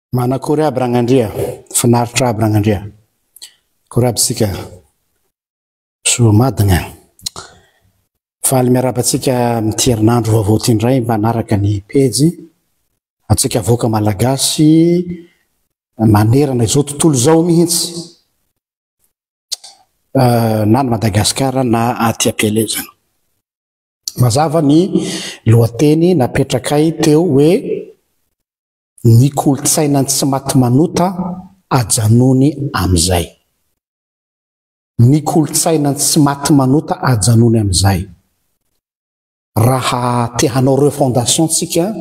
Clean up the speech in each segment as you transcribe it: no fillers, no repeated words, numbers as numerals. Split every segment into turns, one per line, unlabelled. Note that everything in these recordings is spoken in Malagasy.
Manakory aby Ragnandria, finaritra aby Ragnandria. Akory aby tsika. Soa madina. Faly miarahaba antsika amin'ity herinandro vaovao ity indray manaraka ny pejy antsika avoaka malagasy manerana izao tontolo izao mihitsy. Eh, na ny Madagasikara na aty am-pielezana. Mazava ny lohateny napetrakay teo hoe ny kolontsainan'ny tsy maty manota ajanony amin'izay. Ny kolontsainan'ny tsy maty manota ajanony amin'izay. Raha te hanao refondation tsika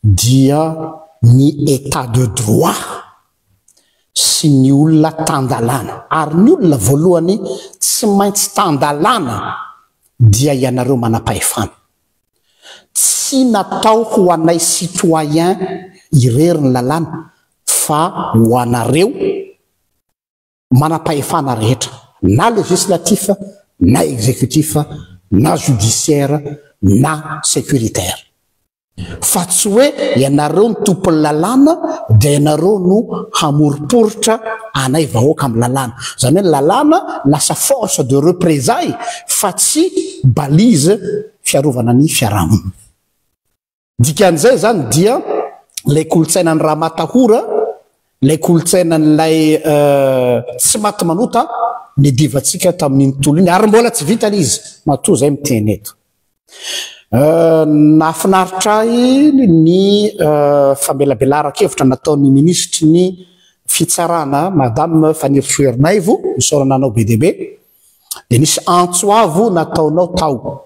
dia ny état de droit sy ny olona tan-dalàna. Ary ny olona voalohany tsy maintsy tan-dalàna dia ianareo manam-pahefana. Tsy natao ho anay citoyen irery ny lalàna fa ho anareo manam-pahefana rehetra, na législatif, na exécutif, na judiciaire, na sécuritaire. Fa tsy hoe ianareo no tompon'ny lalàna dia ianareo no hamoriporitra anay vahoaka amin'ny lalàna. Izany hoe ny lalàna lasa force de représailles fa tsy balise fiarovana ny fiarahamonina. Dikan'izay izany dia ilay kolontsainan'ny ramatahora, ilay kolontsainan'ilay tsy maty manota nidivantsika tamin'iny tolona iny ary mbola tsy vita ilay izy matoa izay miteny eto. Nahafinaritra ahy ny famelabelaran-kevitra nataon'ny minisitry ny fitsarana Madame Fanirisoa Ernaivo, isaorana anao be dia be, dia nisy antso avo nataonao tao.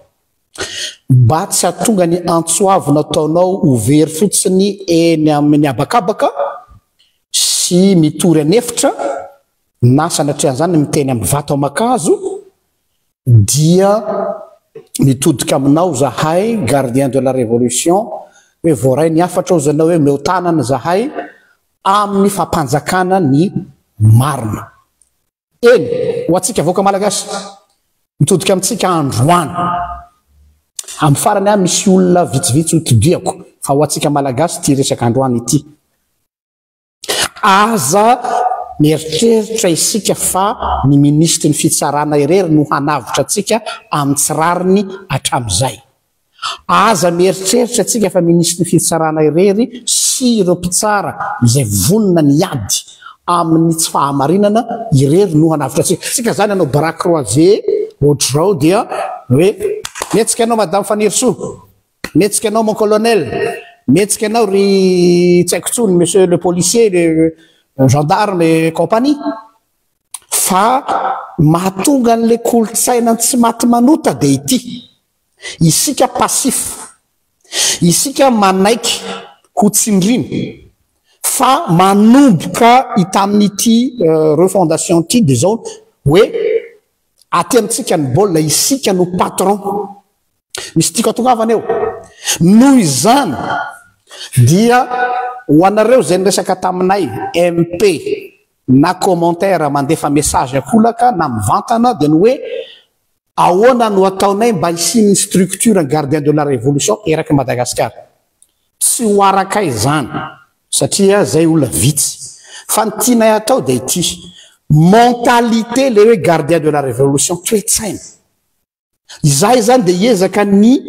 Mba tsy hahatonga ny antso avo nataonao ho very fotsiny eny amin'ny habakabaka sy mitory an'efitra na sanatrian'izany miteny amin'ny vato aman-kazo dia mitodika aminao zahay gardien de la révolution hoe voaray ny hafatra ozy anao hoe omeo tanana zahay amin'ny fampanjakana ny marina. Eny, ho antsika vahoaka malagasy, mitodika amintsika androany. Amin'ny farany aho misy olona vitsivitsy ho todihako fa ho antsika malagasy ity resaka androany ity. Aza mieritreritra isika fa ny minisitry ny fitsarana irery no hanavotra antsika amin'ny tsy rariny hatramin'izay. Aza mieritreritra antsika fa minisitry ny fitsarana irery sy ireo mpitsara izay vonona ny hiady amin'ny tsy fahamarinana irery no hanavotra antsika. Tsika izany hanao bras croisé ohatr'izao dia hoe mihetsika ianao madame Fanirisoa. Mihetsika anao mon colonel, mihetsika anao ry tsy haiko intsony monsieur le policier, le gendarme et compagnie. Fa mahatonga an'ilay kolontsaina tsy maty manota dia ity. Isika passif. Isika manaiky ho tsindrina. Fa manomboka tamin'ity refondation ity dia izao hoe aty amintsika ny baolina, isika no patron. Misy tiako atongavana eo. Noho izany dia ho anareo izay niresaka taminay MP na commentaire mandefa message ankolaka na mivantana dia ny hoe ahoana no ataonay mba hisian'ny structure gardien de la révolution eraky Madagasikara. Tsy ho arakay izany satria zay olona vitsy. Fa ny tianay atao dia ity mentalité le hoe gardien de la révolution toe-tsaina. Izahay izany dia hiezaka ny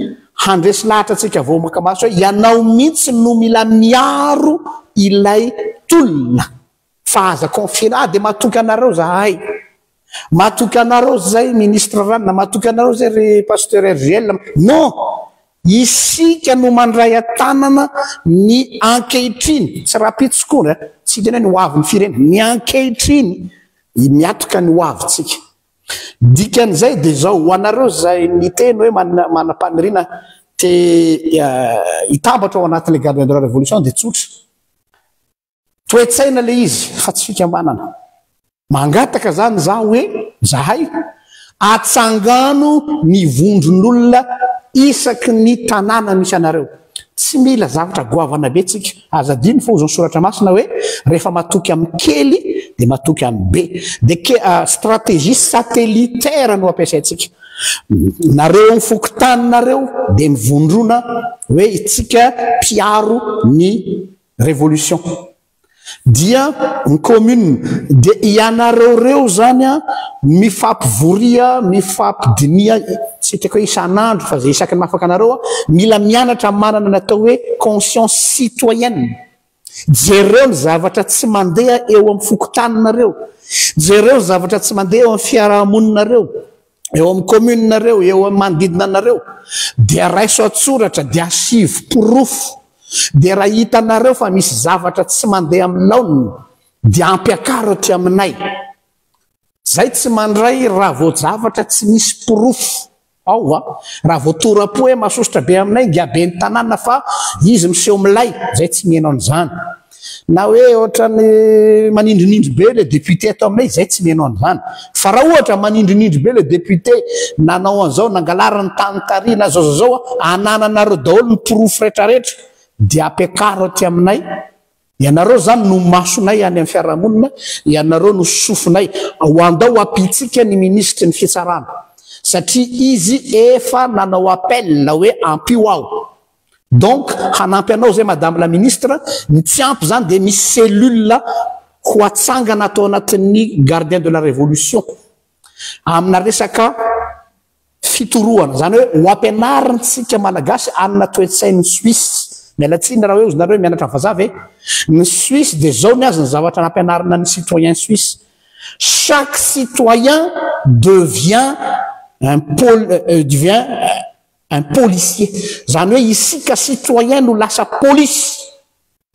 handresy lahatra antsika vahoaka maso hoe ianao mihitsy no mila miaro ilay tolona fa aza confier-na, ah dia matoky anareo zahay, matoky anareo zay ministre ranona, matoky anareo zay ry pasteur RGL, non! Isika no mandray an-tanana ny ankehitriny, tsy rahampitso koa an, tsy hiteny hoe ny ho avin'ny firenena, ny ankehitriny miatoka ny ho avintsika. Dikan'izay dia izao, ho anareo izay niteny hoe manam-paniriana te hitambatra ao anatin'ilay Gardien de la Révolution dia tsotra. Toe-tsaina ilay izy fa tsy fikambanana. Mangataka izany izaho hoe, izahay, atsangano ny vondron'olona isaky ny tanàna misy anareo. Tsy mila zavatra goavana be tsika. Aza adino fa hozy ny soratra masina hoe rehefa matoky amin'ny kely dia matoky amin'ny be. Dia ke stratégie satellitaire no ampiasaintsika. Nareo amin'ny fokontaninareo dia mivondrona hoe itsika mpiaro ny révolution. Dia ny commune, dia ianareo reo zany a mifampivoria, mifampidiniha, tsy hitako hoe isan'andro fa zay isaky ny mahafaka anareo a, mila mianatra manana ny atao hoe conscience citoyenne. Jereo ny zavatra tsy mandeha eo amin'ny fokontaninareo, jereo ny zavatra tsy mandeha eo amin'ny fiarahamoninareo, eo amin'ny commune-nareo, eo amin'ny manodidina anareo, dia raiso an-tsoratra, dia asivo porofo, dia raha hitanareo fa misy zavatra tsy mandeha amin'ny laoniny, dia ampiakaro aty aminay. Zay tsy mandray raha vao zavatra tsy misy porofo ao a! Raha vao tora-po hoe masosotra be aminay ingahy ben'ny tanàna fa izy miseho milay, zay tsy miheno an'izany. Na hoe ohatran'ny manindrinindry be le député ato aminay, zay tsy miheno an'izany. Fa raha ohatra manindrinindry be le député nanao an'izao, nangalariny tany tary na zao zao zao, anananareo daholo ny porofo retraretra dia ampiakaro aty aminay. Ianareo izany no masonay any amin'ny fiarahamonina, ianareo no sofinay. Ho andao ampintsika ny minisitry ny fitsarana satria izy efa nanao appel hoe ampio aho. Donc hanampy anao zay madame la ministre, ny tsy ampy zany dia misy cellule ho atsangana ato anatin'ny gardien de la révolution amina resaka fitorohana, zany hoe ho ampianarintsika malagasy hanana toe-tsain'ny suisse, miala tsiny raha hoe ozy nareo mianatra vazaha ve? Ny suisse dia zao ny azy ny zavatra nampianarina ny citoyen suisse, chaque citoyen devient un pol devient un policier, zany hoe isika citoyen no lasa polisy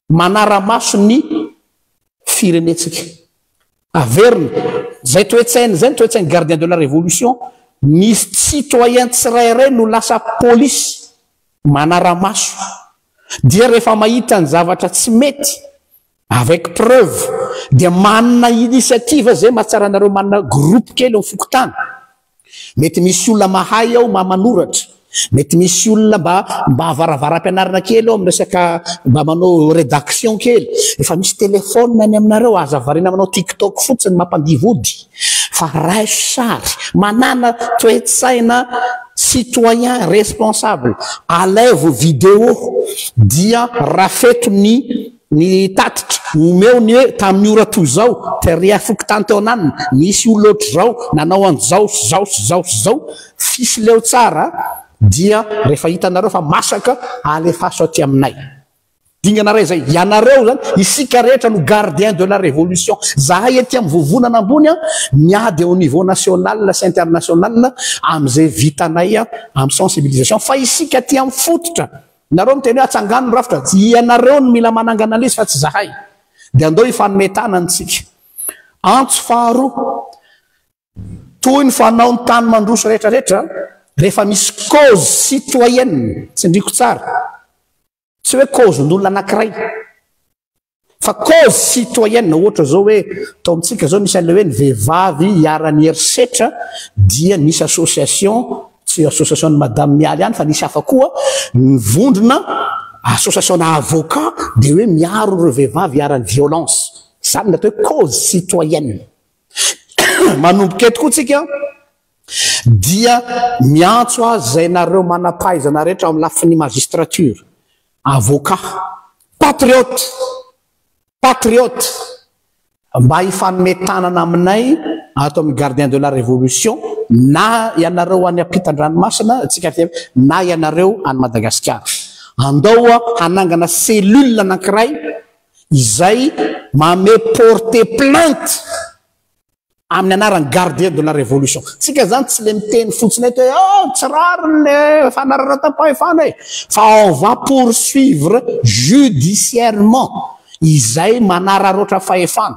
manara-maso ny firenentsika. Averina, zay toe-tsaina zay ny toe-tsain'ny gardien de la révolution, ny citoyen tsirairay no lasa polisy manara-maso, dia rehefa mahita ny zavatra tsy mety avec preuve dia manana initiative zay mahatsara anareo manana groupe kely eo amin'ny fokontany. Mety misy olona mahay ao maha manoratra, mety misy olona mba mba avaravara-pianarana kely ao amin'ny resaka mba manao rédaction kely. Efa misy téléphone any aminareo, aza variana manao tiktok fotsiny mampandihy vody fa raiso sary, manàna toe-tsaina citoyen responsable, alaivo vidéo dia rafeto ny Ny tatitra, omeo ny hoe tamin'ny ora toy izao, tery fokontany teo ananona, nisy olona ohatr'izao, nanao an'izao sy izao sy izao sy izao, fisileo tsara dia rehefa hitanareo fa masaka, alefaso aty aminay. Dingana iray izay. Ianareo izany, isika rehetra no gardien de la révolution. Zahay aty amin'ny vovonana ambony, miady au niveau national sy international amin'izay vitanay amin'ny sensibilisation, fa isika aty amin'ny fototra, Nareo miteny hoe atsangano ny rafitra, tsy ianareo no mila manangana an'izy fa tsy zahay. Dia andao hifanome tanana isika. Antso faharoa, toy ny fanao ny tany mandroso rehetra rehetra, rehefa misy cause citoyenne, tsindriko tsara, tsy hoe cause-n'olona anankiray, Fa cause citoyenne ohatra zao hoe tao amintsika zao misy an'ilay hoe ny vehivavy iharan'ny herisetra dia nisy association, tsy association ny madame Mialy ihany fa nisy hafa koa, ny vondrona association na avocat dia hoe miaro ireo vehivavy iharan'ny violence. Izany no atao hoe cause citoyenne. Manomboka eto koa tsika dia miantso azy izay nareo manam-pahaizana rehetra ao amin'ny lafiny magistrature, Avocat. Patriote! Patriote! Mba hifanome tanana aminay ato amin'ny Gardien de la Révolution na ianareo any ampitan-dranomasina, tsika aty na ianareo any Madagasikara. Andao hanangana cellule anankiray izay manome porter plainte amin'ny anaran'ny gardien de la révolution. Tsika zany tsy le miteny fotsiny eto hoe oh tsy rariny le fanararaotam-pahefana e, fa on va poursuivre judiciairement izay manararaotra fahefana.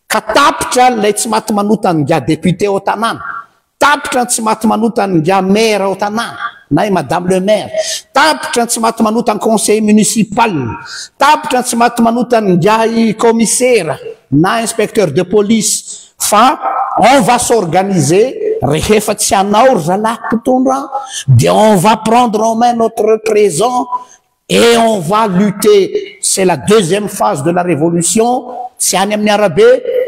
Ka tapitra ilay tsy maty manota an'ingahy député ao an-tanàna, tapitra ny tsy maty manota an'ingahy maire ao an-tanàna na i madame le maire, tapitra ny tsy maty manota ny conseiller municipal, tapitra ny tsy maty manota an'ingahy commissaire na inspecteur de police fa on va s'organiser rehefa tsy hanao ry zalahy mpitondra dia on va prendre en main notre présent et on va lutter, c'est la deuxième phase de la révolution, tsy any amin'ny arabe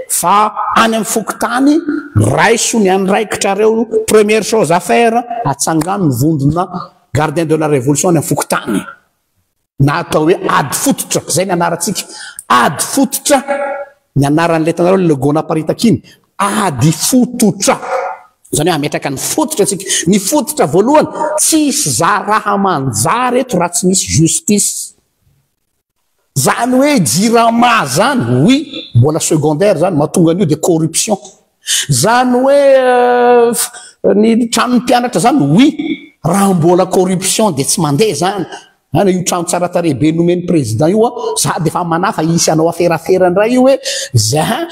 fa any amin'ny fokontany, raiso ny andraikitrareo, première chose à faire, atsangano ny vondrona gardien de la révolution any amin'ny fokontany. Na atao hoe ady fototra, zay ny anarantsika. Ady fototra, ny anaran'ilay hitanareo ilay logo naparitaka iny. Ady fototra. Izany hoe hametraka ny fototra tsika. Ny fototra voalohany, tsisy zaraha manjary eto raha tsy misy justice. Zany hoe jirama zany, oui, mbola secondaire zany, mahatonga an'io dia corruption. Zany hoe ny tranon'ny mpianatra zany, oui, raha mbola corruption dia tsy mandeha zany. Any io trano tsara tarehy be nomen'ny président io a, za dia efa manahy fa hisy hanao aferafera indray io hoe za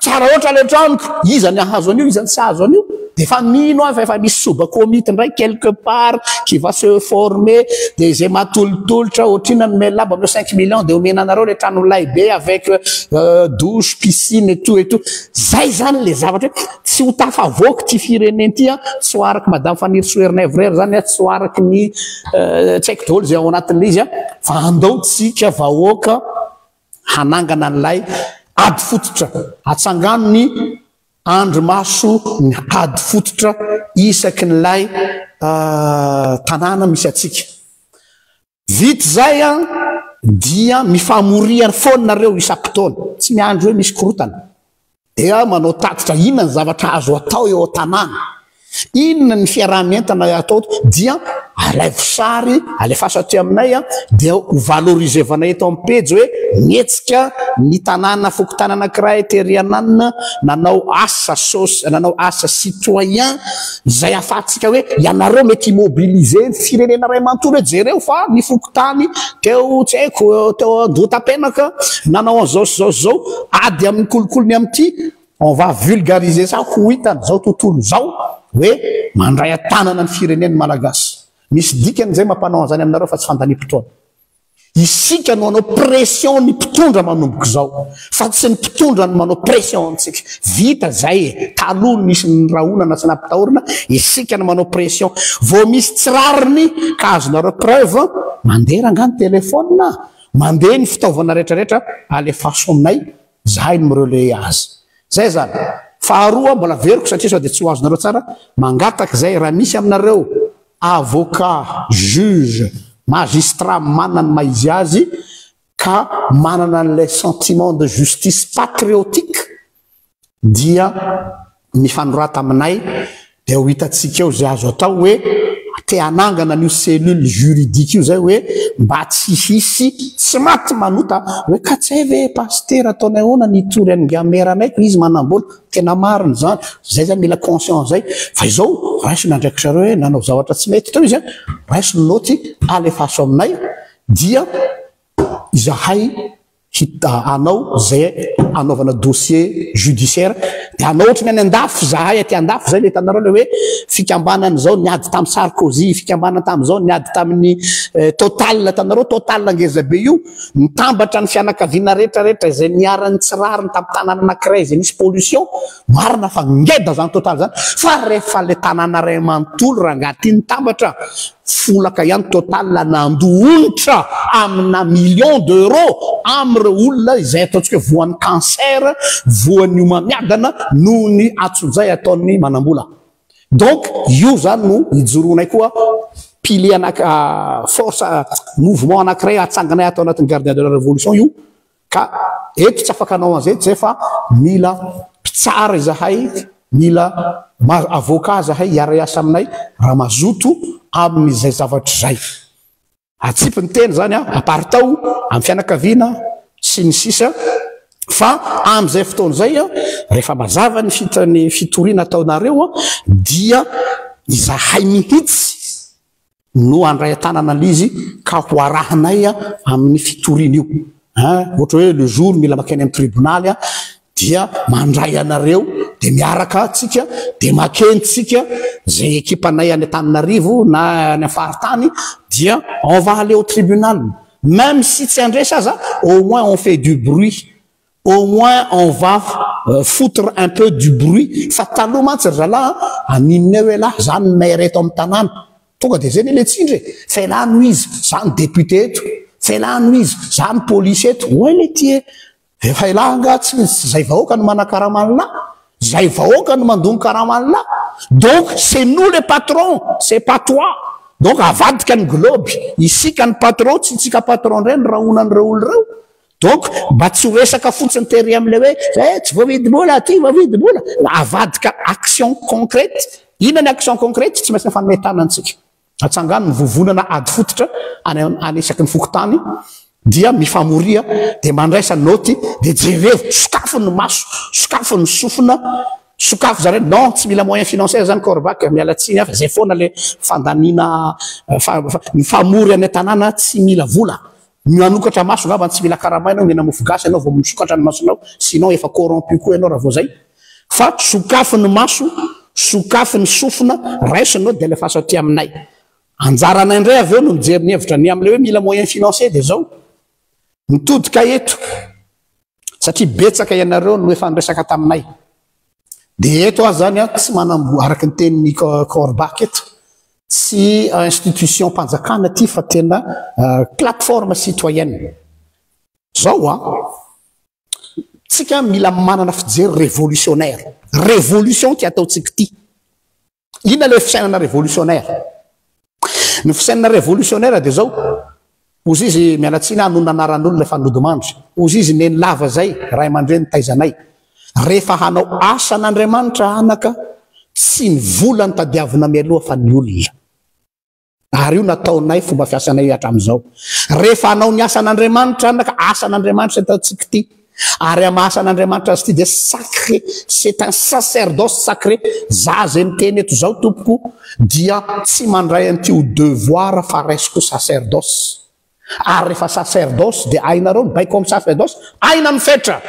tsara loatra ilay tranoko, iza ny hahazo an'io, iza ny tsy hahazo an'io. Dia efa mino aho fa efa misy soba komity indray quelque part qui va se former, dia izay mahatolotolotra ohatr'inona no omena lamba, omeo 5 millions dia omena anareo ilay trano milay be avec douche, piscine et tout et tout. Zay zany le zavatra hoe tsy ho tafavoaka ity firenena ity a, tsy ho araky Madame Fanirisoa Ernaivo irery zany a, tsy ho araky ny tsy haiko daholo izay ao anatin'ilay izy a, fa andao tsika vahoaka hanangana an'ilay ady fototra. Atsangano ny andry maso ny ady fototra isaky n'ilay tanàna misy atsika. Vita izay a, dia mifamoria foana nareo isam-potoana, tsy miandry hoe misy korotana. Dia manao tatitra inona ny zavatra azo atao eo an-tanàna, inona ny fiaraha-mientana atao, dia alaivo sary, alefaso aty aminay a, dia ho valoriser-vanay eto amin'ny pejy hoe nihetsika ny tanàna fokontany anankiray tery ananina nanao asa sos- nanao asa citoyen izay ahafahantsika hoe ianareo mety hi-mobiliser ny firenena iray manontolo hoe jereo fa ny fokontany teo tsy haiko teo Andohatapenaka nanao an'izao sy izao sy izao, ady amin'ny kolikoly ny amin'ity, on va vulgariser ça ho hitan'izao tontolo izao hoe mandray an-tanana ny firenena ny Malagasy. Misy dikany izay mampanao an'izany aminareo fa tsy fandaniam-potoana. Isika no hanao pression ny mpitondra manomboka izao fa tsy ny mpitondra no manao pression antsika. Vita izay e! Taloha no nisy nirahonana sy nampitahorina, isika no manao pression. Vao misy tsy rariny ka azonareo preuve, mandeha rangaha ny téléphone, mandeha ny fitaovana rehetra rehetra, alefaso aminay, zahay no mi-relayer azy. Zay zany. Faharoa, mbola averiko satria sao dia tsy ho azonareo tsara, mangataka izay raha misy aminareo avocat, juge, magistrat manana ny maha izy azy ka manana an'ilay sentiment de justice patriotique dia mifanorata aminay dia ho hitantsika eo izay azo atao hoe te hanangana an'io cellule juridique io zay hoe mba tsy hisy tsy maty manota hoe ka tsy hay ve pasitera ataonay ahoana ny hitory an'i Ngameranay ko izy manam-bola. Tena marina izany, zay zany mila conscient zay fa izao raiso ny andraikitrareo hoe nanao zavatra tsy mety teo izy an, raiso ny naoty alefaso aminay dia izahay hita hanao zay hanaovana dossier judiciaire dia hanao ohatry ny any andafy zahay aty andafy zay le hitanareo le hoe fikambanana izao niady tamin'i Sarkozy, fikambanana tamin'izao niady tamin'ny Total, hitanareo Total ngeza be io. Mitambatra ny fianakaviana rehetra rehetra izay niharan'ny tsy rariny tamin'ny tanàna anankiray izay nisy pollution, marina fa ngeda zany total zany, fa rehefa le tanàna iray manontolo rangaha ty nitambatra, folaka ihany total nandoa onitra amina millions d'euros amin'ireo olona izay ataontsika hoe voan'ny cancer, voan'ny homamiadana noho ny antsojay ataon'ny manambola. Donc io zany no ijoroanay koa pilier anaky force mouvement anakiray atsanganay ato anatin'ny gardien de la révolution io ka eto tsy afaka hanao an'izay eto zay fa mila mpitsara izahay, mila avocat zahay hiara-hiasa aminay raha mazoto amin'izay zavatra izay. Atsipy ny teny zany a, aparitao amin'ny fianakaviana sy ny sisa fa amin'izay fotoana izay a, rehefa mazava ny fita ny fitoriana ataonareo a, dia izahay mihitsy no handray an-tanana an'izy ka ho arahinay amin'ny fitoriana io. Hein, ohatra hoe le jour mila makeny amin'ny tribonaly a, dia mandray anareo dia miaraka tsika dia makeny tsika zay ekipanay any Antananarivo na any faritany dia on va aller au tribunal même si tsy andresy aza, au moins on fait du bruit, au moins on va foutre un peu du bruit. Fa taloha mantsy ry zalahy aninona eo elah za ny maire eto amin'ny tanàna tonga dia zay ny le tsindry e, fa elah no izy za ny député eto, fa elah no izy za ny polisy eto, oay le ty e. Efa elah angaha tsy zay vahoaka no manakarama an'lah? Zay vahoaka no mandoa ny karama an'lah? Donc c'est nous les patrons, c'est pas toi. Donc avadika ny globe, isika ny patron, tsy tsika patron indray no rahonan'ireo olona ireo. Donc mba tsy ho resaka fotsiny tery amin'ilay hoe eh, tsy voavidim-bola, ty voavidim-bola. Avadika action concrète. Inona ny action concrète? Tsy maintsy mifanome tanana antsika. Atsangano ny vovonana ady fototra any any isaky ny fokontany dia mifamoria dia mandraisa naoty dia jerevo, sokafo ny maso, sokafo ny sofina, sokafo zareo. Non, tsy mila moyen financier zany Corbac, miala tsiny aho fa zay foana le fandaniana mifamory any an-tanàna tsy mila vola. Manokatra maso angamba tsy mila karamaina, omena mofo gasy ianao vao misokatra ny masonao, sinon efa corrompu koa ianao raha vao zay. Fa sokafy ny maso, sokafy ny sofina, raiso ny note dia alefaso aty aminay. Anjaranay indray avy eo no mijery ny hevitra. Ny amin'ilay hoe mila moyen financier dia izao, mitodika eto, satria betsaka ianareo no efa niresaka taminay. Dia eto aho izany tsy manam-bola, araka ny tenin'i Korbach eto, tsy institution mpanjakana ity fa tena plateforme citoyenne. Izao an, tsika mila manana fijery révolutionnaire. Révolution ty ataontsika ity. Inona ilay fisainana révolutionnaire? Ny fisainana révolutionnaire dia izao, hozy izy, miala tsiny aho hanonona anaran'olona efa nodimandry, hozy izy neny lava izay, ray aman-dreny nitaizanay, rehefa hanao asan'Andriamanitra anaka, tsy ny vola no tadiavina mialoha fa ny olona. Ary io nataonay fomba fiasanay hatramin'izao. Rehefa hanao ny asan'Andriamanitra anaka, asan'Andriamanitra ataontsika ity. Ary amin'ny maha asan'Andriamanitra azy ity dia sacré, c'est un sacerdoce sacré. Za izay miteny eto izao tompoko dia tsy mandray an'ity ho devoir fa raisiko sacerdoce. Ary rehefa sacerdoce dia hainareo ny baiko amin'ny sacerdoce, aina ny fetra.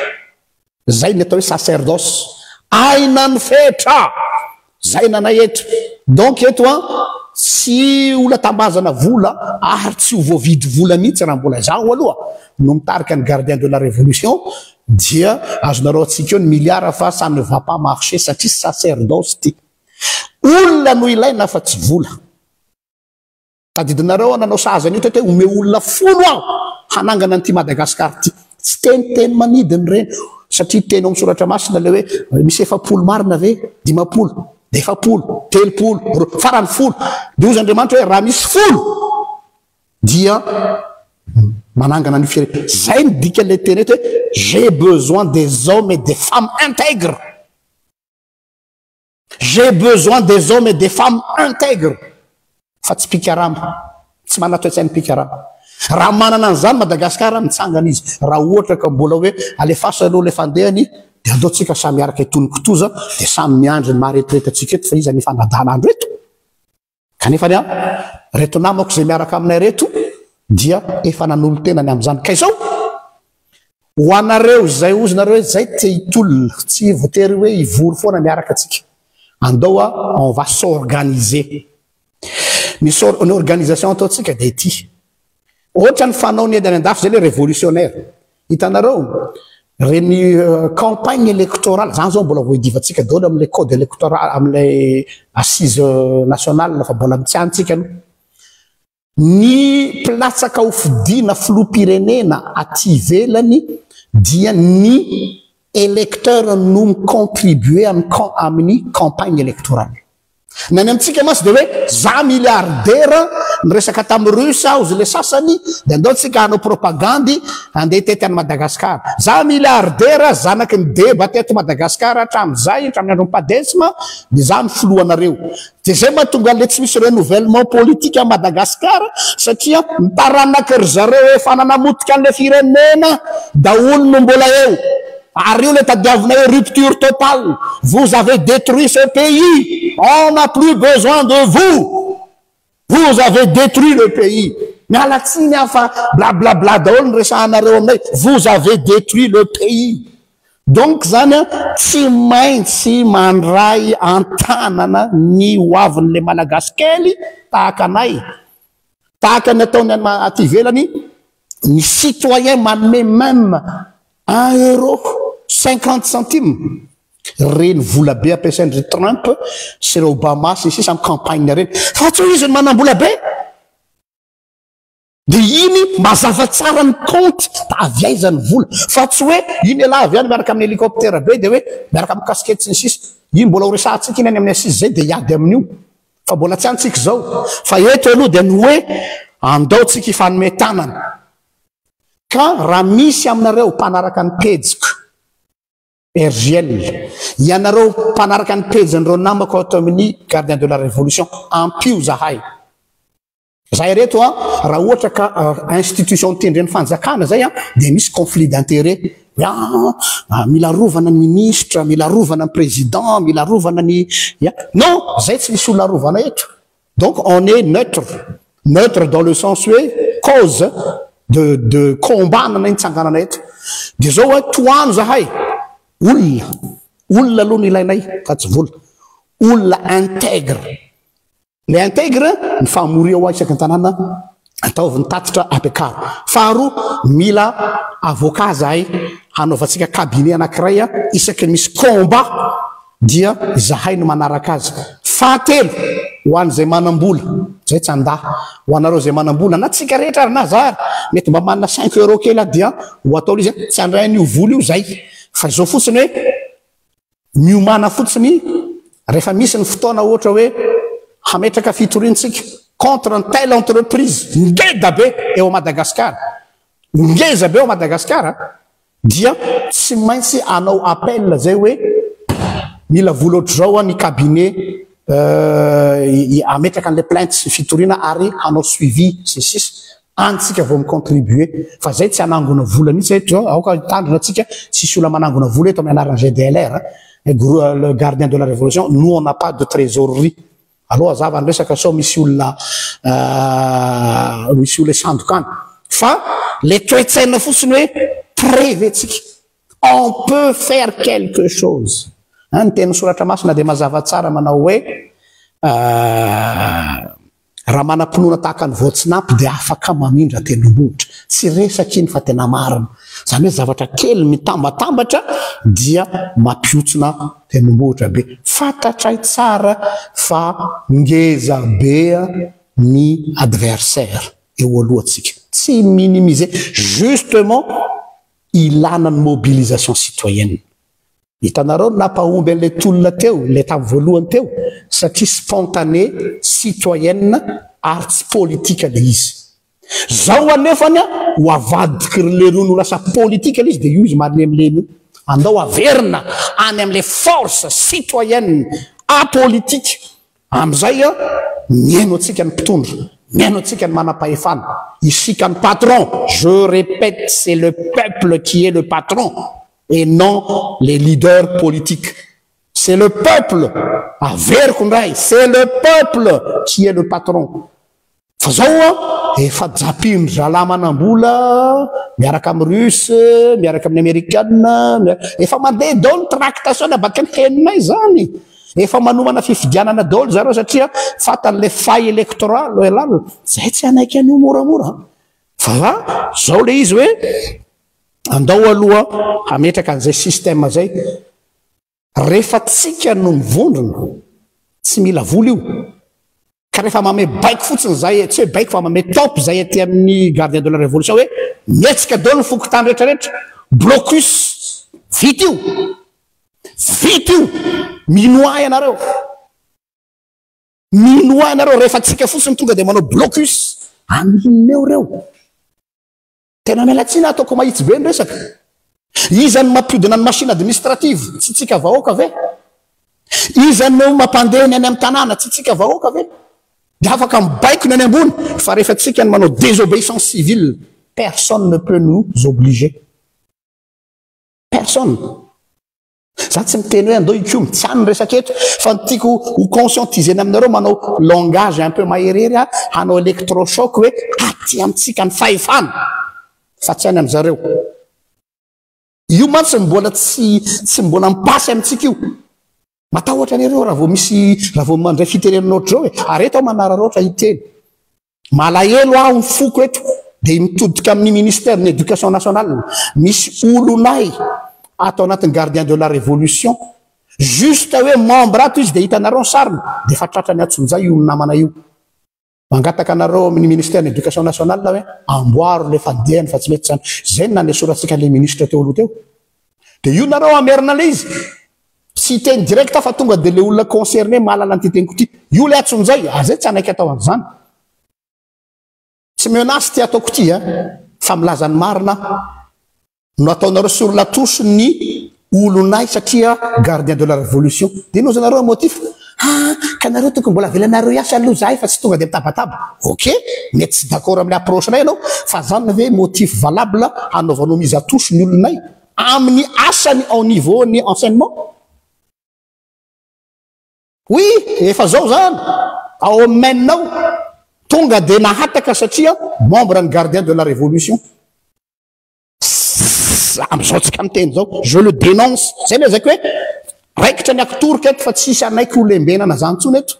Zay ny atao hoe sacerdoce. Aina ny fetra! Zay nanay eto. Donc eto an, tsy olona tambazana vola ary tsy ho voavidy vola mihitsy raha mbola izaho aloha no mitarika ny gardien de la révolution dia azonareo atsika eo ny milliard fa ça ne va pas marcher satria sacerdoce ty. Olona no ilaina fa tsy vola. Tadidinareo aho nanao sahaza an'io teto hoe omeo olona folo aho hanangana an'ity Madagascar ity. Tsy teniteny manidina ireny satria teny ao amin'ny soratra masina ilay hoe misy 40 marina ve? 50, 40, 30, farany folo. Dia hozy Andriamanitra hoe raha misy folo dia manangana ny firenena. Zay ny dikan'ilay teny eto hoe j'ai besoin des hommes et des femmes intègres. J'ai besoin des hommes et des femmes intègres fa tsy mpikarama, tsy manana toe-tsain'ny mpikarama. Raha manana an'izany Madagasikara, mitsangana izy. Raha ohatra ka mbola hoe alefaso aloha ilay fandehany dia andao tsika samy hiaraka hitony kitoza dia samy miandry ny maha retraite antsika eto fa iza no hifanadala andro eto? Kanefa anie reto namako izay miaraka aminay reto dia efa nanolo-tena ny amin'izany. Ka izao, ho anareo izay hozy nareo hoe zay te hitolona, tsy voatery hoe hivory foana miaraka tsika. Andao a, on va s'organiser. Ny sor- ny organisation ataontsika dia ity. Ohatra ny fanaon'ny any an-dafy zay le révolutionnaire. Hitanareo, reny campagne électorale, zany zao mbola voidivantsika daholo amin'ilay code électoral, amin'ilay assise nationale fa mbola tsy any tsika aloha. Ny mpilatsaka ho fidiana filoham-pirenena aty ivelany dia ny électeur no mi-contribuer amin'ny campagne électorale. Ny any amintsika mantsy dia hoe za milliardaire, niresaka tamin'ny russe aho hozy le sasany, dia andao tsika hanao propagandy handeha hitety an'i Madagascar. Za milliardaire, zanaky ny deba teto Madagascar hatramin'izay, hatramin'ny andron'ny padesm, dia za no filohanareo. Dia izay mahatonga an'ilay tsy misy renouvellement politique à Madagascar, satria ny taranaky ry zareo efa nanamotika an'ilay firenena daholo no mbola eo. Ary io le tadiavina hoe rupture totale, vous avez détruit ce pays, on n'a plus besoin de vous, vous avez détruit le pays. Miala tsiny aho fa blablabla daholo ny resahanareo aminay, vous avez détruit le pays. Donc zany an, tsy maintsy mandray an-tanana ny ho avin'le Malagasy kely tahaka anay, tahaka ny ataony any aty ivelany, ny citoyen manome même un euro 50 centimes, reny vola be ampiasain-dry Trump sy ry Obama sy ny sisa amin'ny campagne reny, fa tsy hoe izy no manam-bola be, dia iny mazava tsara ny compte da avy aiza ny vola, fa tsy hoe iny ialahy avy any miaraka amin'ny hélicoptère be dia hoe miaraka amin'ny casquette sy ny sisa, iny mbola ho resahantsika iny any amin'ny assise zay dia hiady amin'io. Fa mbola tsy any tsika izao. Fa eto aloha dia ny hoe andao tsika hifanome tanana. Ka raha misy aminareo mpanaraka ny pejiko RJL, ianareo mpanaraka ny pejin'ireo namako ato amin'ny Gardien de la Révolution, ampio zahay. Zahay reto a, raha ohatra ka institution tendren'ny fanjakana zay a, dia misy conflit d'intérêt. Hoe ah, mila arovana ny ministre, mila arovana ny président, mila arovana ny ya. Non, zay tsy misy olona arovana eto. Donc on est neutre. Neutre dans le sens hoe cause de de combat nanay nitsanganana eto. Dia zao hoe tohano zahay, olona, olona aloha no ilainay fa tsy vola. Olona intègre. Le intègre, ny famoria ho ahy isaky ny tanàna, ataovy ny tatitra ampiakaro. Faharoa, mila avocat zahay hanaovantsika cabinet anankiray isaky ny misy combat dia izahay no manaraka azy. Fahatelo, ho an'izay manam-bola, zay tsy handà, ho anareo izay manam-bola, na tsika rehetra ary na za ary, mety mba manana cinq euros kely aho dia ho atao ilay izy, tsy handray an'io vola io zay, fa izao fotsiny hoe, Miomàna fotsiny rehefa misy ny fotoana ohatra hoe hametraka fitoriana tsika contre ny telle entreprise ngeda be eo Madagascar, ngeza be eo Madagascar dia tsy maintsy hanao appel zay hoe mila vola ohatr'izao ny cabinet hametraka an'ilay plainte sy fitoriana ary hanao suivi sy ny sisa. Any tsika vao mi-contribuer fa zay tsy hanangona vola mihitsy eto, aoka hitandrina tsika, tsisy olona manangona vola eto amin'ny anaran'ny GDLR, le gardien de la révolution, nous on n'a pas de trésorerie. Aleo hazava ny resaka sao misy olona misy olona hisandoka any. Fa le toe-tsaina fotsiny hoe prêt ve tsika? On peut faire quelque chose. Ny tenin'ny soratra masina dia mazava tsara manao hoe Raha manam-pinoana tahaka ny voatsinampy dia afaka mamindra tendrombohitra. Tsy resaka iny fa tena marina. Izany hoe zavatra kely mitambatambatra dia mampihontsona tendrombohitra be. Fantatray tsara fa ngeza be ny adversaire eo alohantsika. Tsy minimiser. Justement ilana ny mobilisation citoyenne. Hitanareo ny nampahomby an'ilay tolona teo, ilay tamin'ny voalohany teo, satria spontané, citoyenne ary tsy politika ilay izy. Zao anefany ho avadiky ry lerony ho lasa politika ilay izy dia io izy malemilemy io. Andao averina any amin'ilay force citoyenne apolitique. Amin'izay mihaino antsika ny mpitondra, mihaino antsika ny manam-pahefana. Isika ny patron, je répète, c'est le peuple qui est le patron. Et non les leaders politiques. C'est le peuple, averiko indray, c'est le peuple qui est le patron. Fa zao an, efa japin-dry zalahy manam-bola miaraka amin'ny russe, miaraka amin'ny amerikana, efa mandeha daholo ny tractation ny abakany henonay zany. Efa manomana fifidianana daholo zareo satria fantany le faille électorale, zay tsy hanaiky an'io moramora. Fa zao le izy hoe Andao aloha hametraka an'izay système zay. Rehefa tsika no mivondrona, tsy mila vola io. Ka rehefa mame baiko fotsiny zay, tsy hoe baiko fa mame top zay aty amin'ny gardien de la révolution hoe mihetsika daholo ny fokontany rehetra rehetra, blocus, vita io. Vita io. Minoa ahy ianareo. Minoa ahy ianareo, rehefa tsika fotsiny tonga dia manao blocus, amin'inona eo ireo? Tena miala tsiny ataoko mahitsy be ny resaka. Iza no mampiodina ny machine administrative? Tsy tsika vahoaka ve? Iza no mampandeha ny any amin'ny tanàna? Tsy tsika vahoaka ve? Dia afaka mibaiko ny any ambony fa rehefa tsika no manao désobéissance civile, personne ne peut nous obliger. Personne. Za tsy miteny hoe andao hikomy, tsy any ny resaka eto, fa ny tiako ho conscientiser-na aminareo manao langage un peu maherihery aho, hanao électrochoc hoe aty amintsika ny fahefana fa tsy any amin'zareo. Io mantsy mbola tsy tsy mbola mipasy amintsika io. Matahotra anareo raha vao misy raha vao mandray fitenenana ohatr'izao e. Ary eto aho manararaotra hiteny. Malahelo aho ny foko eto dia mitodika amin'ny ministère ny éducation nationale. Misy olonay ato anatin'ny gardien de la révolution. Juste hoe membre ato izy dia hitanareo ny sariny dia efa tratran'ny antsonjay io namana io. Mangataka anareo amin'ny ministère ny éducation nationale hoe amboaro le fandehany fa tsy mety izany. Izay no nanesorantsika an'ilay ministre teo aloha teo. Dia io nareo hamerina ilay izy. Tsy hiteny direct aho fa tonga dia le olona concerné mahalala an'ity teniko ity. Io le atsonjay, ah zay tsy hanaiky atao an'izany. Tsy menace ity ataoko ity a, fa milaza ny marina aho. No ataonareo sur la touche ny olonay satria gardien de la révolution. Dia inona ozy nareo motif? Ah, ka nareo tokony mbola avelanareo hiasa aloha zahay fa tsy tonga dia mitabataba. Ok, mety tsy d'accord amin'ny approche-nay ianao, fa zany ve motif valable hanaovanao mise à touche ny olonay amin'ny asany au niveau ny enseignement? Oui, efa zao zany, ao amin'ny main ao, tonga dia nahataka satria membre ny gardien de la révolution. Amin'izao tsika miteny izao, je le dénonce. Zay no lazaiko hoe raikitra ny aktorika eto fa tsisy hanaiky ho lembenana zany intsony eto.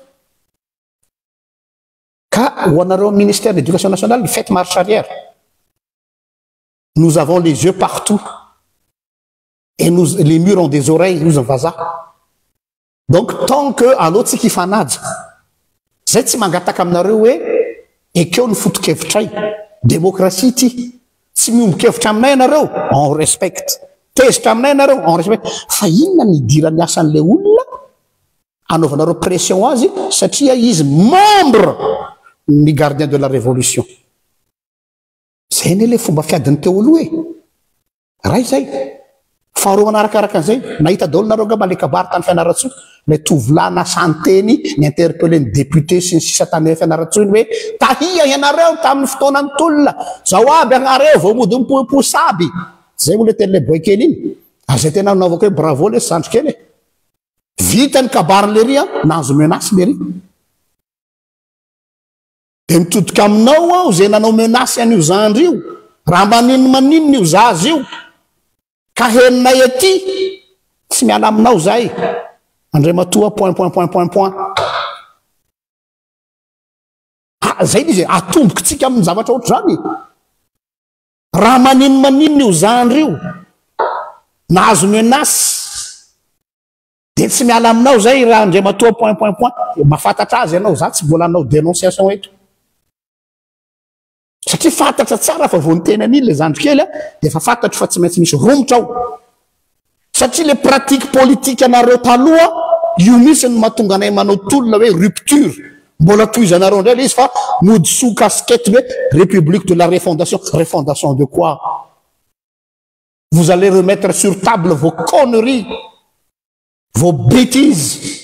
Ka ho anareo amin'ny ministère de l'éducation nationale, faites marche arrière. Nous avons les yeux partout. Et nous, les murs ont des oreilles, hozy ny vazaha. Donc tant que aleo tsika hifanaja. Zay tsy mangataka aminareo hoe ekeo ny foto-kevitray. Démocratie ity. Tsy miombon-kevitra aminay ianareo, on respecte. Tezitra aminay ianareo, on respecte. Fa inona ny idiran'ny asan'ilay olona anaovanareo pression azy satria izy membre ny gardien de la révolution. Zay anie le fomba fiadin'ny teo aloha e. Ray zay. Faharoa manarakaraka an'izay, nahita daholo nareo angamba le kabary tany Fianarantsoa, ilay tovolahy nasan-teny ni-interpeller ny député sy ny sisa tany Fianarantsoa iny hoe tahia ianareo tamin'ny fotoanan'ny tolona, zao aby ianareo vao mody mipoiposa aby. Zay moa le tenin'ilay boay kely iny. Ary zay tena nanaovako hoe bravo lesy zandry kely e. Vita ny kabarin'i lery an, nahazo menace lery. Dia mitodika aminao aho izay nanao menace an'io zandry io, raha maninomaninona io zaza io, ka henonay aty, tsy miala aminao izay, Andriamatoa point point point point point. Ah, zay ilay izy e, atombokitsika amin'ny zavatra ohatr'izany e. Raha maninomaninona io zandry io, nahazo menace, Dia tsy miala aminao zay raha Andriamatoa point point point. Mahafantatra azy ianao, za tsy mbola hanao dénonciation eto. Satria fantatra tsara fa vao niteny an'iny le zandry kely dia efa fantatro fa tsy maintsy misy romotra ao. Satria le pratique politique anareo taloha io mihitsy no mahatonga anay manao tolona hoe rupture. Mbola tohizanareo indray le izy fa mody sous casquette hoe république de la refondation. Refondation de quoi? Vous allez remettre sur table vos conneries, vos bêtises.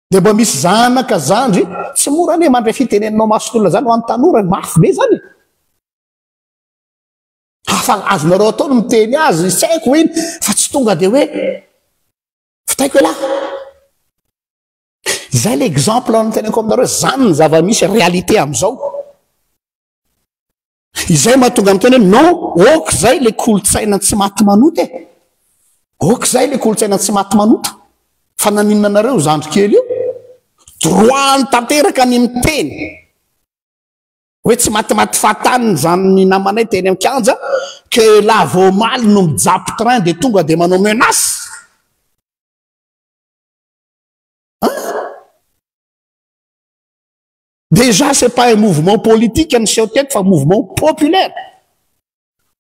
Dia mba misy zanaka zandry, tsy mora anie mandray fitenenanao mason'olona zany ho an'ny tanora, mafy be zany. Hafa azonareo atao ny miteny azy, tsy haiko iny, fa tsy tonga dia hoe fitaiko elah. Izay le exemple noteneniko aminareo, zany ny zava-misy réalité amin'izao. Izay mahatonga miteny hoe non, ok zay le kolontsaina tsy maty manota e. Ok zay le kolontsaina tsy maty manota. Fa naninona anareo zandry kely io? Droit-ny tanteraka ny miteny hoe tsy matimaty fahatany zany namanay teny an-kianja que la vao omaly no mijapy train de tonga de manao menace. Hein? Déjà c'est pas un mouvement politique niseho teto fa mouvement populaire.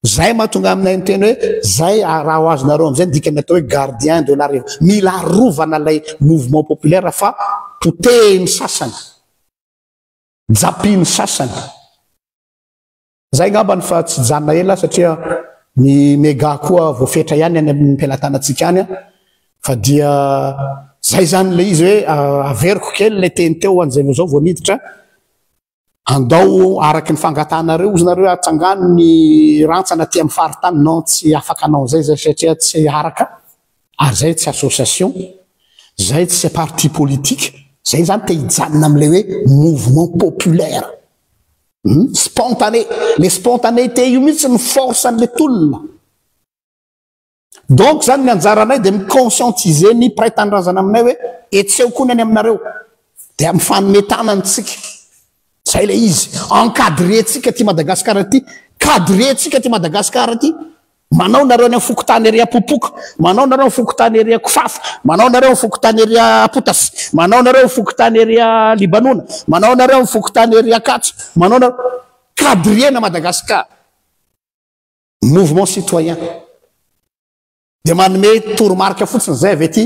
Zay mahatonga aminay miteny hoe zay raha ho azonareo amin'izay ny dikany atao hoe gardien de la révolution. Mila arovana ilay mouvement populaire fa potehin'ny sasany, japin'ny sasany. Zay angambany fa tsy hijanona ela satria ny mega koa voafetra ihany any amin'ny pelatanantsika any fa dia zay zany le izy hoe averiko kely le teny teo ho an'izay vao zao vao niditra andao araky ny fangatahanareo ozy nareo atsangano ny rantsana aty amin'ny faritany non tsy afaka anao zay zay satria tsy araka ary zay tsy association zay tsy parti politique zay zany te hijanona amin'ilay hoe mouvement populaire Hum, spontané. Le spontanéité io mihitsy ny force an'le tolona. Donc zany ny anjaranay dia mi-conscientiser ny mpiray tanindrazana aminay hoe etseo koa ny any aminareo. Dia mifanome tanana tsika. Zay le izy. Encadrer-tsika ty Madagasikara ty. Cadrer-tsika ty Madagasikara ty. Manao nareo any amin'ny fokontany ery Ampopoka, manao nareo amin'ny fokontany ery Kofafa, manao nareo amin'ny fokontany ery Ampotasy, manao nareo amin'ny fokontany ery Libanona, manao nareo amin'ny fokontany ery Ankatso, manao nareo cadrier-na Madagascar. Mouvement citoyen. Dia manome toromarika fotsiny izay avy aty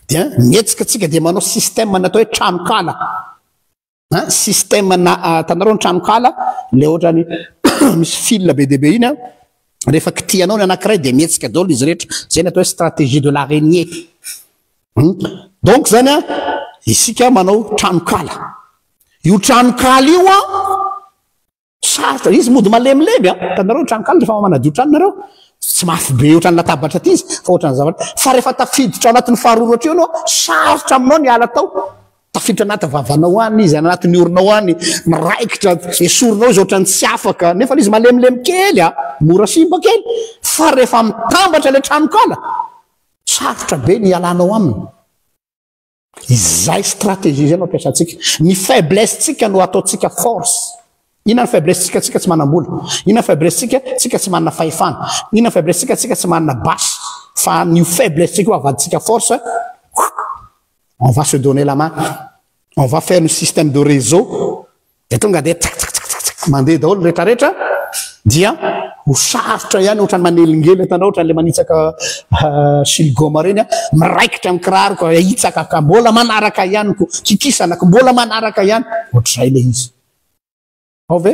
dia mihetsika tsika dia manao système natao hoe tranonkala. An, système na hitanareo ny tranonkala le ohatrany misy fil be dia be iny an, rehefa kitihanao ny anankiray dia mihetsika daholo izy rehetra. Izay ny atao hoe stratégie de l'araignée. Donc zany an, isika manao tranonkala. Io tranonkala io an, Sarotra, izy mody malemilemy an, hitanareo ny tranonkala rehefa manadio trano nareo, tsy mafy be ohatran'ny latabatra aty izy fa ohatran'ny zavatra, fa rehefa tafiditra ao anatin'ny faroratra eo ianao, sarotra aminao ny hiala tao, tafiditra anaty vavanao any izy, any anatin'ny oronao any, miraikitra, esorinao izy ohatran'ny tsy afaka, nefa izy malemilemy kely an, mora simba kely, fa rehefa mitambatra ilay tranonkala, sarotra be ny hialanao aminy. Izay stratégie izay no ampiasantsika. Ny faiblesse-tsika no ataontsika force. Inona ny faiblesse-tsika? Tsika tsy manam-bola. Inona ny faiblesse-tsika? Tsika tsy manana fahefana. Inona ny faiblesse-tsika? Tsika tsy manana basy. Fa ny faiblesse-tsika io avadintsika force, on va se donner la main. On va faire un système de réseau. Dia tonga dia tsak tsak tsak tsak tsak mandeha daholo ny retraretra dia ho sarotra ihany ohatran'ny manelingelina hitanao ohatran'ilay manitsaka siligaoma ireny a, miraikitra amin'ny kiraro ka hitsaka ka mbola manaraka ihany ko kikisana ko mbola manaraka ihany, ohatr'izay ilay izy. Ao ve?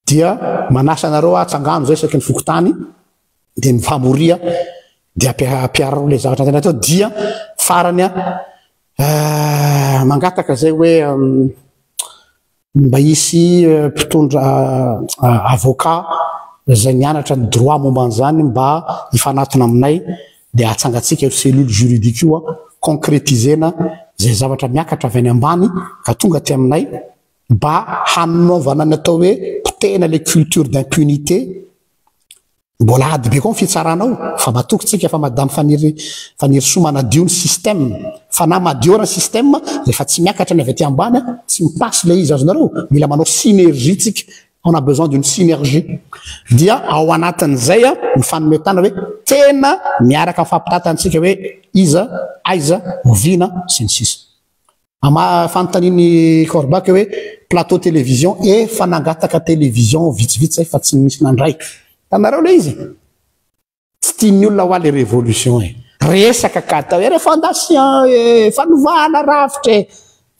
Dia manasa anareo aho atsangano izay isaky ny fokontany dia mifamoria dia ampihararo ilay zavatra tena atao dia farany a mangataka izay hoe mba hisy mpitondra avocat izay nianatra ny droit momba an'izany mba hifanatona aminay dia atsangantsika io cellule juridique io concrétiser-na izay zavatra miakatra avy any ambany ka tonga aty aminay mba hanaovana ny atao hoe potehina ilay culture d'impunité. Mbola ady be koa ny fitsarana ao fa matoky tsika fa madame Faniry Fanirisoa manadio ny système fa na madio ara ny système rehefa tsy miakatra ny avy aty ambany tsy mi-passe ilay izy azonareo? Mila manao synergie tsika on a besoin d'une synergie dia ao anatin'izay mifanome tanana hoe tena miaraka mifampitantana tsika hoe iza aiza oviana sy ny sisa. Ama fanontanian'i Korbach hoe plateau télévision efa nangataka télévision vitsivitsy zay fa tsy nisy nandray. Hitanareo le izy? Tsy tian'ny olona hoa le révolution e. Resaka ka atao hoe refondation e, fanovana rafitra e.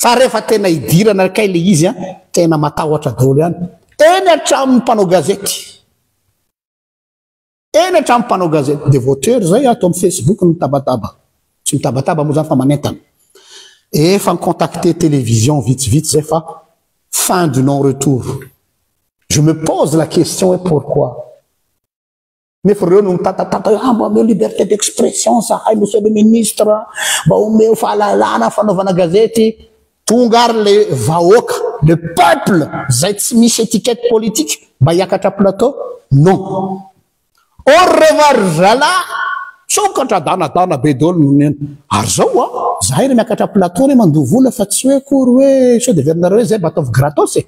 Fa rehefa tena idirana kay le izy an, tena matahotra daholo ihany. Eny hatramin'ny mpanao gazety. Eny hatramin'ny mpanao gazety dia voatery izay ato amin'ny Facebook no mitabataba. Tsy mitabataba moa izany fa manentana. Efa ni-contacter télévision vitsivitsy izay fa fin du non retour. Je me pose la question hoe pourquoi? Nefa ireo no mitatatata hoe ah mba omeo liberté d'expression zahay monsieur le ministre, mba omeo fahalalana fanaovana gazety. Tonga ary le vahoaka, le peuple zay tsy misy étiquette politique mba hiakatra plateau? Non. Au revoir ry zalahy! Sokatra danadana be daholo no neno. Ary zao an, zahay re miakatra plateau re mandoa vola fa tsy hoe akory hoe sao dia heverinareo hoe zay mba ataovy gratos e.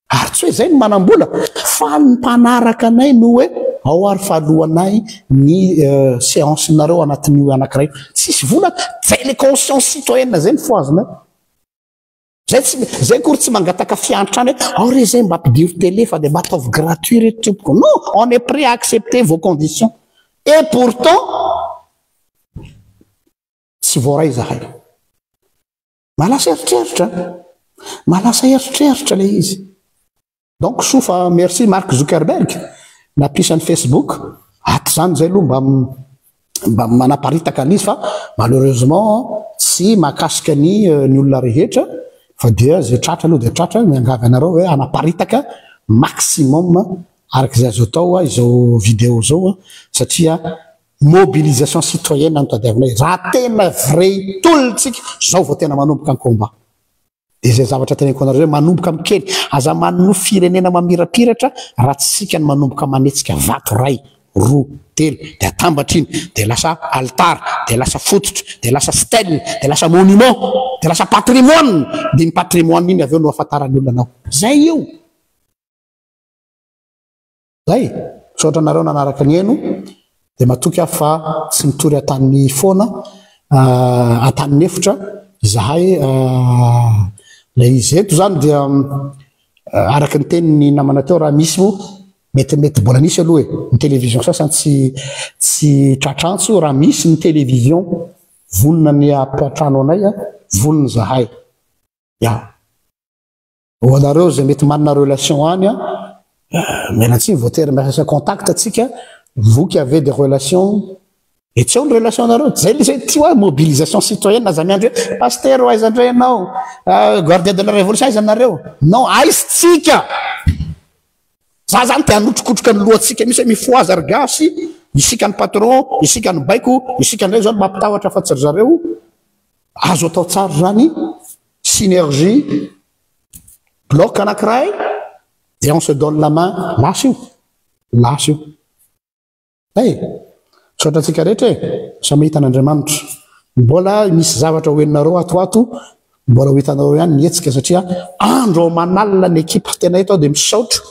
Ary tsy hoe izay no manam-bola fa ny mpanaraka anay no hoe ao ary fa alohanay ny séance-nareo anatin'io anankiray io. Tsisy vola, zay le conscience citoyenne zay no fohazinay. Zay tsy, zay akory tsy mangataka fiantrana hoe ao re zay mba ampidiro télé fa dia mba ataovy gratuit re tompoko. Non, on est prêt à accepter vos conditions. Et pourtant, tsy voaray zahay. Mahalasa eritreritra an! Mahalasa eritreritra ilay izy. Donc soa fa merci Mark Zuckerberg nampisy ny Facebook. Ato izany izay aloha mba mba manaparitaka an'izy fa malheureusement tsy mahakasika ny ny olona rehetra fa dia izay tratra aloha dia tratra. Miangavy anareo hoe hanaparitaka maximum araka izay azo atao izao vidéo izao satria Mobilisation citoyenne no tadiavinay. Raha tena vrai tolona tsika, zao vao tena manomboka ny combat. Dia izay zavatra teneniko anareo zay, manomboka amin'ny kely. Aza manonofy firenena mamirapiratra raha tsy isika no manomboka manetsika vato iray, roa, telo, dia atambatra iny, dia lasa alitara, dia lasa fototra, dia lasa stèle, dia lasa monument, dia lasa patrimoine, dia iny patrimoine iny avy eo no ahafantaran'ny olona anao. Zay io. Zay! Misaotra anareo nanaraka ny heno dia matoky aho fa tsy mitory an-tany foana an-tanin'efitra izahay ilay izy eto izany dia araka ny tenin'ny namana teo raha misy moa. Metimety mbola nisy aloha e, ny télévision sasany tsy tsy tratr'antso, raha misy ny télévision vonona ny hampiantrano anay a, vonona izahay. Ya. Ho anareo izay mety manana relation any a, miala tsiny voatery miasa contact atsika, vous qui avez des relations, etsy eo ny relation nareo, zay le zay ty hoa mobilisation citoyenne, aza miandry hoe pasteur ho aiza ndray ianao, gardien de la révolution aiza nareo, non aiza tsika, za zany te hanotrokotroka ny lohantsika mihitsy hoe mifohaza ry gasy, isika ny patron, isika ny baiko, isika ndray zao no mampitahotra fa tsy ry zareo, azo atao tsara zany. Synergie, bloc anankiray dia on se donne la main, lasa io, lasa io. Hey, misaotra antsika rehetra e, samy hahita an'Andriamanitra. Mbola misy zavatra ho henonareo ato ho ato, mbola ho hitanareo ihany ny hetsika satria andro aman'alina ny ekipa. Tena eto aho dia misaotra,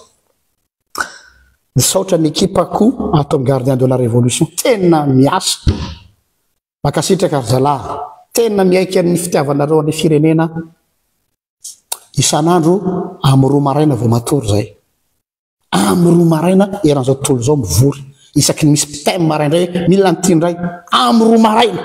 misaotra ny ekipako ato amin'ny Gardien de la Révolution, tena miasa. Mankasitraka ry zalahy. Tena miaiky amin'ny fitiavanareo an'ilay firenena aho. Isan'andro amin'ny roa maraina vao matory zahay. Amin'ny roa maraina eran'izao tontolo izao mivory. Isaky ny misy thème maraindray hoe mila an'ity indray. Amin'ny roa maraina.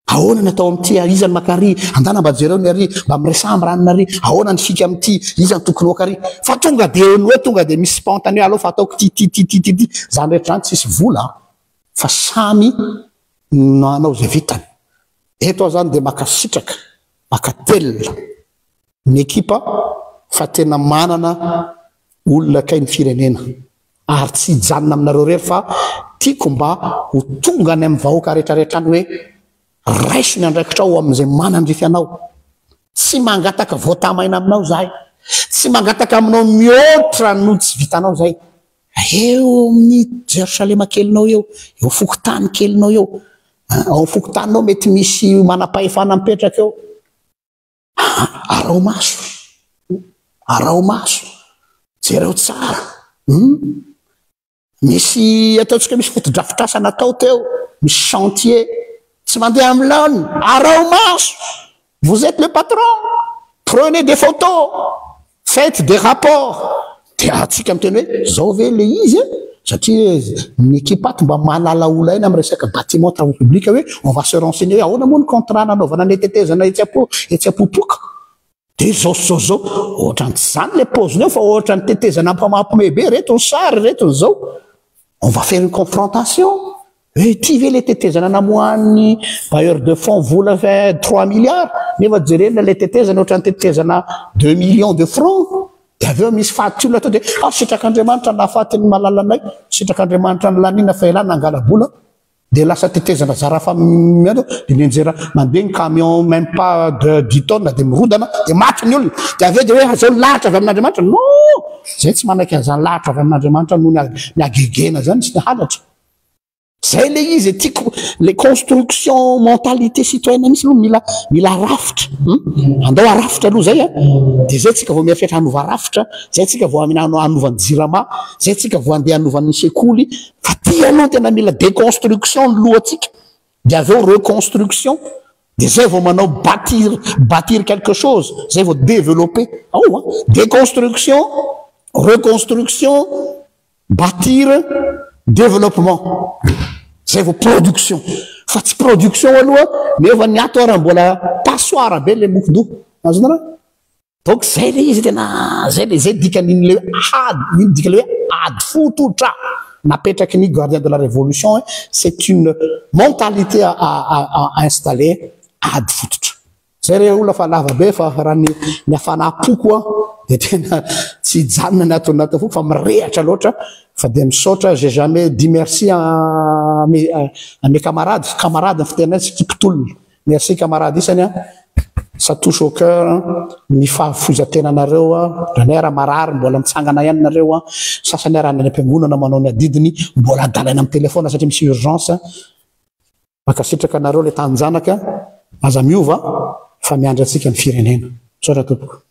Ahoana ny atao amin'ity? Iza ny maka ary? Andana mba jereo ny ary. Mba miresaha amin'ny ranona ary. Ahoana ny fika amin'ity? Iza ny tokony hoaka ary? Fa tonga dia ny hoe tonga dia misy spontané hoe aleo fa ataoko ity ity ity ity ity. Izany rehetra izany tsisy vola an. Fa samy nanao izay vitany. Eto aho zany dia makasitraka, makatelina ny ekipa fa tena manana olona kay ny firenena ary tsy hijanona aminareo irery fa tiako mba ho tonga any amin'ny vahoaka rehetrarehetra any hoe raiso ny andraikitrao amin'izay manandrify anao. Tsy mangataka voatamaina aminao izahay. Tsy mangataka aminao mihoatra noho tsy vitanao izahay. Eo amin'ny Jerosalema kelinao eo, eo fokontany kelinao eo, ao amin'ny fokontaninao mety misy manam-pahefana mipetraka eo. Araho maso, araho maso, jereo tsara. Hmm? Misy ataontsika misy fotodrafitrasa natao teo, misy chantier, tsy mandeha amin'ny laoniny, araho maso. Vous êtes le patron, prenez des photos, faites des rapports. Dia atsika miteny hoe zao ve le izy e? Satria ny équipe ato mba mahalala olona aina amin'ny resaka bâtiment travaux publics hoe on va se renseigner hoe ahoana moa ny contrat nanaovana ny tetezana etsy apo etsy apopoka. Dia zao sy zao zao. Ohatran'ny tsy izany le paoziny eo fa ohatran'ny tetezana ampamampime be reto ny sary reto ny zao. On va faire une confrontation. Hoe ity ve le tetezana namoahan'ny bailleur de fonds vola 3 milliards nefa jerena le tetezana ohatran'ny tetezana 2 millions de francs. Dia avy eo misy faty olona atao dia ah sitrak'Andriamanitra nahafaty ny malalanay, sitrak'Andriamanitra ny lanina fa elah nangala-bola. Dia lasa tetezana zarafa miandro dia mianjera mandeha ny camion même pas de 10 tonnes dia mirodana dia maty ny olona. Dia avy eo dia hoe zao ny lahatra avy amin'Andriamanitra. Non! Zay tsy manaiky an'izany lahatra avy amin'Andriamanitra noho ny hagegena zany sy ny halatra. Zay le izy e, tiako le construction mentalité citoyenne mihitsy aloha mila mila rafitra. Hmm? Andao arafitra aloha zay a. Dia zay tsika vao mieritreritra hanova rafitra, zay tsika vao hanova ny jirama, zay tsika vao handeha hanova ny sekoly. Fa ty aloha tena mila déconstruction ny lohantsika, dia avy eo reconstruction, dia zay vao manao bâtir bâtir quelque chose, zay vao développer. Ao an, déconstruction, reconstruction, bâtir, développement. Zay vao production. Fa tsy production aloha nefa ny ato ara mbola passoire be le mokon-doha. Azonareo? Donc zay le izy tena zay le zay dikan'iny le hoe ady, iny dika le hoe ady fototra napetraky ny gardien de la révolution hoe c'est une mentalité à, à, à installer ady fototra. Zay re olona fa lava be fa raha ny ny hafanam-poko a dia tena tsy hijanona ny ato anaty foko fa mirehatra loatra fa dia misaotra j'ai jamais dit merci à mes, à mes camarades, camarades ny fitenenay tsy mpitolona. Merci camarade isany a, ça touche au cœur ny fahafoizan-tenanareo a, indraindray raha marary mbola mitsangana ihany nareo a, sasany ara any am-piangonana manao ny adidiny mbola adalaina amin'ny téléphone satria misy urgence, mankasitraka anareo le tanin-janaka, aza miova fa miandry antsika ny firenena. Misaotra tompoko.